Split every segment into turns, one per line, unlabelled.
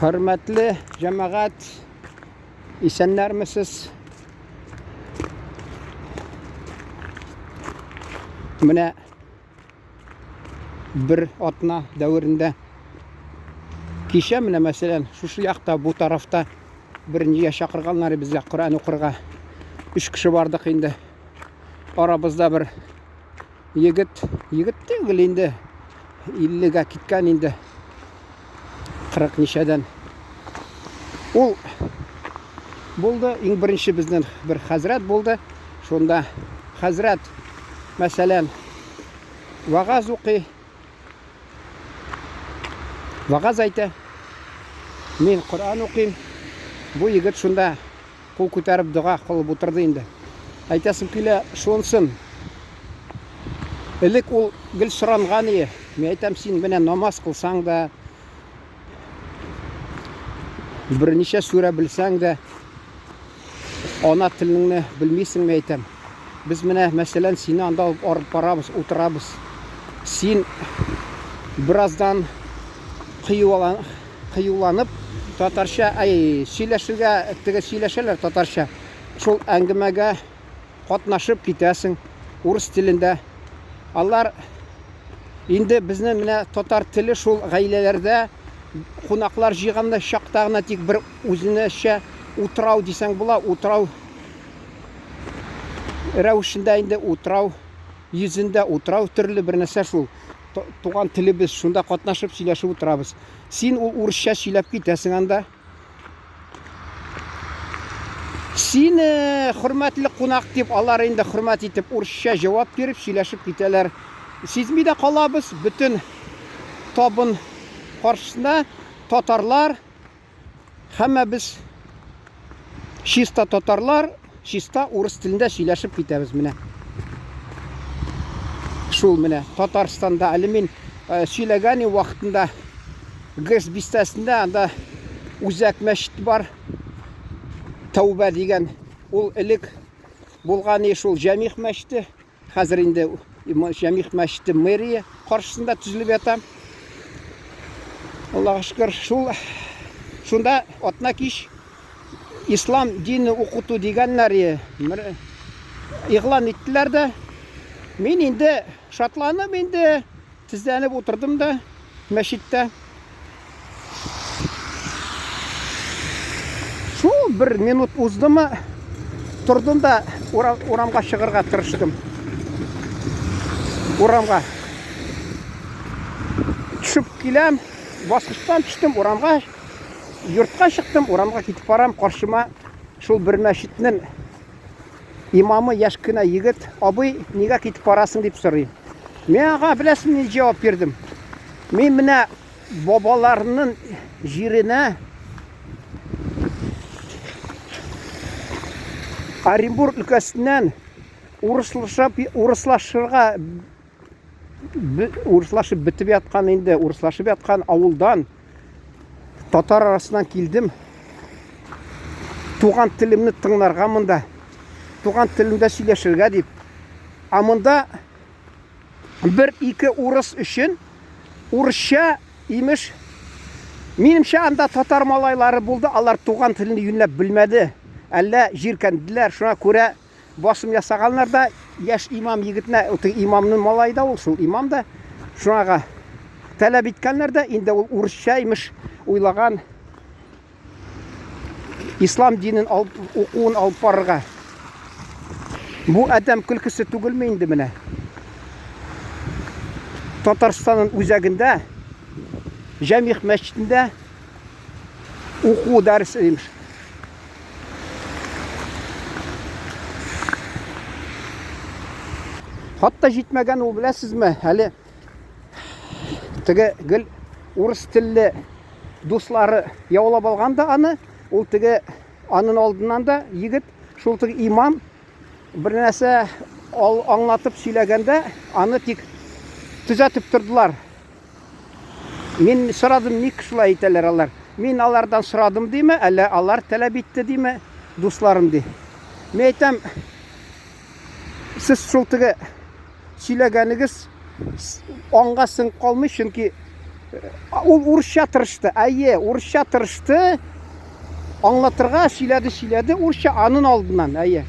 Хөрмәтле җәмәгать, исәннәрмесез? Менә бер атна дәверендә кичә менә мәсәлән шушы якта бу тарафта бер нигә чакырганнар безгә Коръән укырга. Өч кеше бардык инде. Арабызда бер Егет, егет түгел инде. 50-гә киткән инде. 40 ничәдән. Ул булды, иң беренче безнең бер хәзрәт булды. Шунда хәзрәт, мәсәлән, вагаз укый. Вагаз әйтә. Мин Коръән укыйм. Бу егет шунда Кул күтәреп дога кылып утырды инде. Әйтәсем килә, шунсын. Элек ул гел соранган ие. Мин әйтәм, син менә намаз кылсаң да, берничә сүрә белсәң дә, ана телеңне белмисең, мин әйтәм. Без менә, мәсәлән, сине анда алып арып барабыз, утырабыз. Син бераздан кыюлан, кыюланып татарча, әй, сөйләшергә, теге сөйләшәләр татарча. Шул әңгәмәгә катнашып китәсең урыс телендә. Алар инде безнең менә татар теле шул гаиләләрдә кунаклар җыйганда чакта гына тик бер үзенәчә утрау дисәң була, утрау рәвешендә инде утрау йөзендә утрау төрле бер нәрсә шул. Туган телебез, шунда катнашып сөйләшеп утырабыз. Син ул урысча сөйләп китәсең анда. Сине хөрмәтле кунак дип, алар инде хөрмәт итеп урысча җавап биреп сөйләшеп китәләр. Сизми дә калабыз, бөтен табын каршысында татарлар, Һәммәбез чиста татарлар, чиста урыс телендә сөйләшеп китәбез менә. Шул менә Татарстанда әле мин э, сөйләгән вакытында ГЭС бистәсендә анда үзәк мәчет бар. Тәүбә дигән. Ул элек булган шул Җәмигъ мәчете. Хәзер инде Җәмигъ мәчете мэрия каршысында төзелеп ята. Аллаһка шөкер, шул шунда атна кич ислам дине укыту дигәннәр игълан иттеләр дә. Мин инде шатланып инде тезләнеп утырдым да мәчеттә. Шул бер минут уздымы, тордым да урамга чыгарга тырыштым. Урамга төшеп киләм, баскычтан төштем, урамга, йортка чыктым, урамга китеп барам, каршыма шул бер мәчетнең имамы яшь кенә егет, абый, нигә китеп барасың дип сорый. Мин аңа беләсеңме ни җавап бирдем? Мин менә бабаларының җиренә Оренбург өлкәсеннән урыслашып, урыслашырга урыслашып бетеп яткан инде, урыслашып яткан авылдан татар арасыннан килдем. Туган телемне тыңларга монда. Туган телемдә сөйләшергә дип. Ә монда бер-ике урыс өчен урысча имеш. Минемчә, анда татар малайлары булды, алар туган телне юньләп белмәде. Әллә җиркәнделәр, шуңа күрә басым ясаганнар да яшь имам егетенә, теге имамның малае да ул, шул имам да шуңага таләп иткәннәр дә, инде ул урысча имеш уйлаган ислам динен алып, укуын алып барырга. Бу адәм көлкесе түгелме инде менә? Татарстанның үзәгендә Җәмигъ мәчетендә уку дәресе имеш. Хатта җитмәгән ул беләсезме? Әле теге гел урыс телле дуслары яулап алган да аны, ул теге анын алдыннан да егет шул теге имам бер нәрсә аңлатып сөйләгәндә аны тик төзәтеп тордылар. Мин сорадым, ник шулай итәләр алар? Мин алардан сорадым диме, әллә алар таләп итте диме, дусларым ди. Мин әйтәм, сез шул теге сөйләгәнегез аңга сеңеп калмый, чөнки Ул урысча тырышты. Әйе, урысча тырышты. Аңлатырга сөйләде, сөйләде урысча анын алдыннан. Әйе.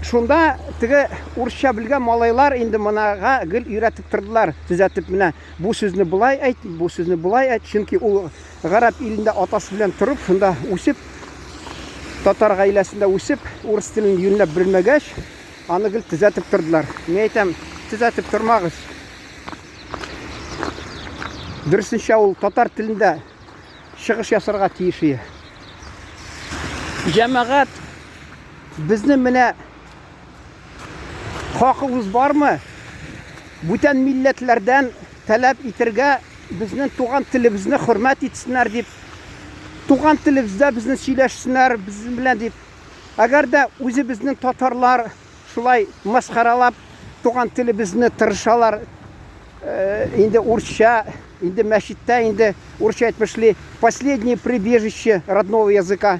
Шунда теге урысча белгән малайлар инде монага гел өйрәтеп тордылар, төзәтеп менә бу сүзне болай әйт, бу сүзне болай әйт, чөнки ул гарәп илендә атасы белән торып, шунда үсеп, татар гаиләсендә үсеп, урыс телен юньләп белмәгәч, аны гел төзәтеп тордылар. Мин әйтәм, төзәтеп тормагыз. Дөресенчә ул татар телендә чыгыш ясарга тиеш ие. Җәмәгать, безнең менә хакыбыз бармы? Бүтән милләтләрдән таләп итергә безнең туган телебезне хөрмәт итсеннәр дип, туган телебездә безне сөйләшсеннәр безнең белән дип. Әгәр дә үзебезнең татарлар Шулай масхаралап туган телебезне тырышалар. Э, инде урысча, инде мәчеттә инде урысча әйтмешли, последнее прибежище родного языка.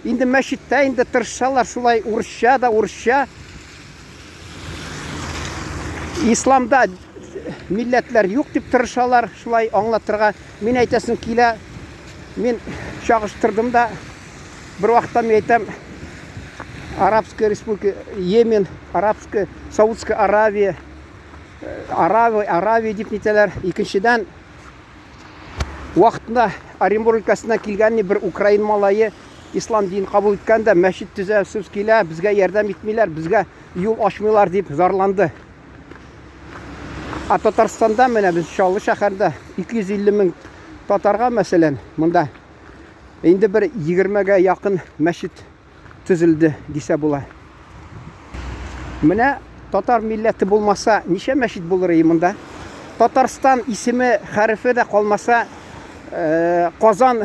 Инде мәчеттә инде тырышалар шулай урысча да урысча. Исламда милләтләр юк дип тырышалар шулай аңлатырга. Мин әйтәсем килә, мин чагыштырдым да Бер вакытта мин әйтәм, Арабская республика, Йемен, Арабская, Саудская Аравия, э, Аравия, Аравия дип нитәләр. Икенчедән, вакытында Оренбург өлкәсеннән килгән бер украин малае ислам динен кабул иткән дә мәчет төзәсез килә, безгә ярдәм итмиләр, безгә юл ачмыйлар дип зарланды. Ә Татарстанда менә без Чаллы шәһәрендә 250 мең татарга мәсәлән, монда Инде бер егермегә якын мәчет төзелде дисә була. Менә татар милләте булмаса, ничә мәчет булыр иде монда? Татарстан исеме хәрефе дә калмаса, э, Казан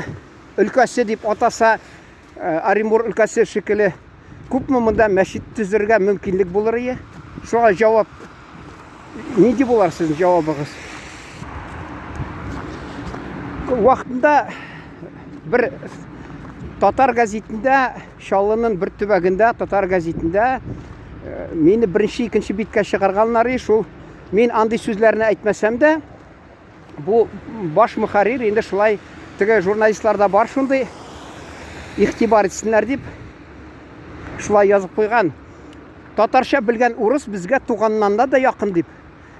өлкәсе дип атаса, э, Оренбур өлкәсе шикелле күпме монда мәчет төзергә мөмкинлек булыр иде? Шуңа җавап Нинди булар сезнең җавабыгыз? Вакытында бер татар газетында, Чаллының бер төбәгендә татар газетында э, мине беренче, икенче биткә чыгарганнар и шул. Мин андый сүзләрне әйтмәсәм дә, бу баш мөхәррир инде шулай теге журналистларда бар шундый игътибар итсеннәр дип шулай язып куйган. Татарча белгән урыс безгә туганнан да якын дип.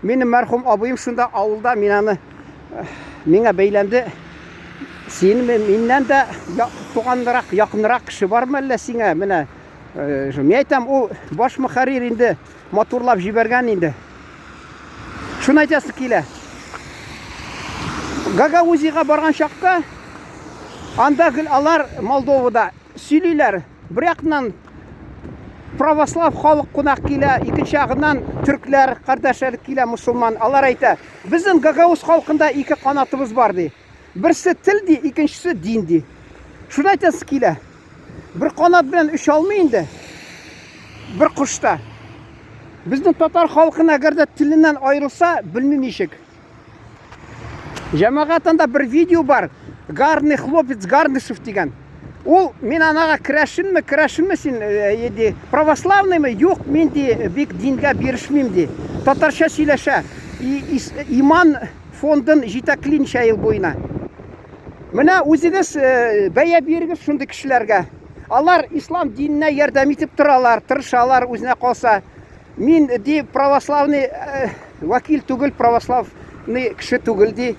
Минем мәрхүм абыем шунда авылда мин аны э, миңа бәйләнде. Син миннән дә туганрак, якынрак кеше бармы әллә сиңа? Менә э, мин әйтәм, ул баш мөхәррир инде матурлап җибәргән инде. Шуны әйтәсе килә. Гагаузига барган чакта анда гел алар Молдовада сөйлиләр. Бер яктан православ халык кунак килә, икенче ягыннан төркләр, кардәшләр килә, мусулман. Алар әйтә, безнең гагауз халкында ике канатыбыз бар ди. Берсе тел ди, икенчесе дин ди. Шуны әйтәсе килә. Бер канат белән оча алмый инде. Бер кош та. Безнең татар халкына әгәр дә теленнән аерылса, белмим ничек. Җәмәгать анда бер видео бар. Гарный хлопец Гарнышев дигән. Ул мин анага керәшенме, керәшенме син, э, ди, православныймы? Юк, мин ди бик дингә бирешмим ди. Татарча сөйләшә. И, иман фондын җитәкли ничә ел буена. Менә үзегез э, бәя бирегез шундый кешеләргә. Алар ислам диненә ярдәм итеп торалар, тырышалар үзенә калса. Мин ди православный э, вәкил түгел, православный кеше түгел ди.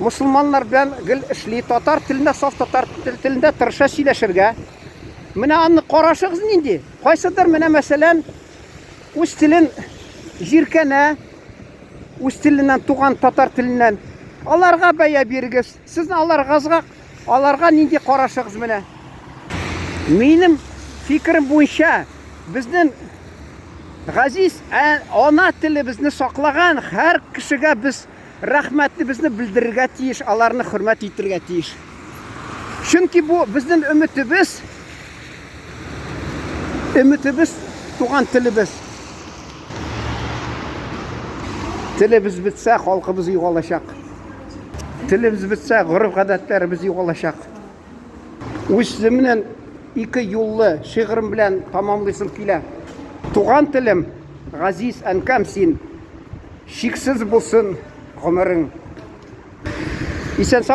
Мусулманнар белән гел эшли, татар телендә, саф татар телендә тырыша сөйләшергә. Менә аны карашыгыз нинди? Кайсыдыр менә мәсәлән, үз телен җиркәнә, үз теленнән туган татар теленнән. Аларга бәя бирегез. Сезне аларга аларга нинди карашыгыз менә? Минем фикерем буенча, безнең газиз ана телебезне саклаган һәр кешегә без рәхмәтебезне белдерергә тиеш, аларны хөрмәт итергә тиеш. Чөнки бу безнең өметебез, өметебез туган телебез. Телебез бетсә, халкыбыз югалачак. Телебез бетсә, гореф-гадәтләребез югалачак. Үземнең ике юллы шигырем белән тамамлыйсым килә. Туган телем, газиз әнкәм син, чиксез булсын гомерең. Исән сау.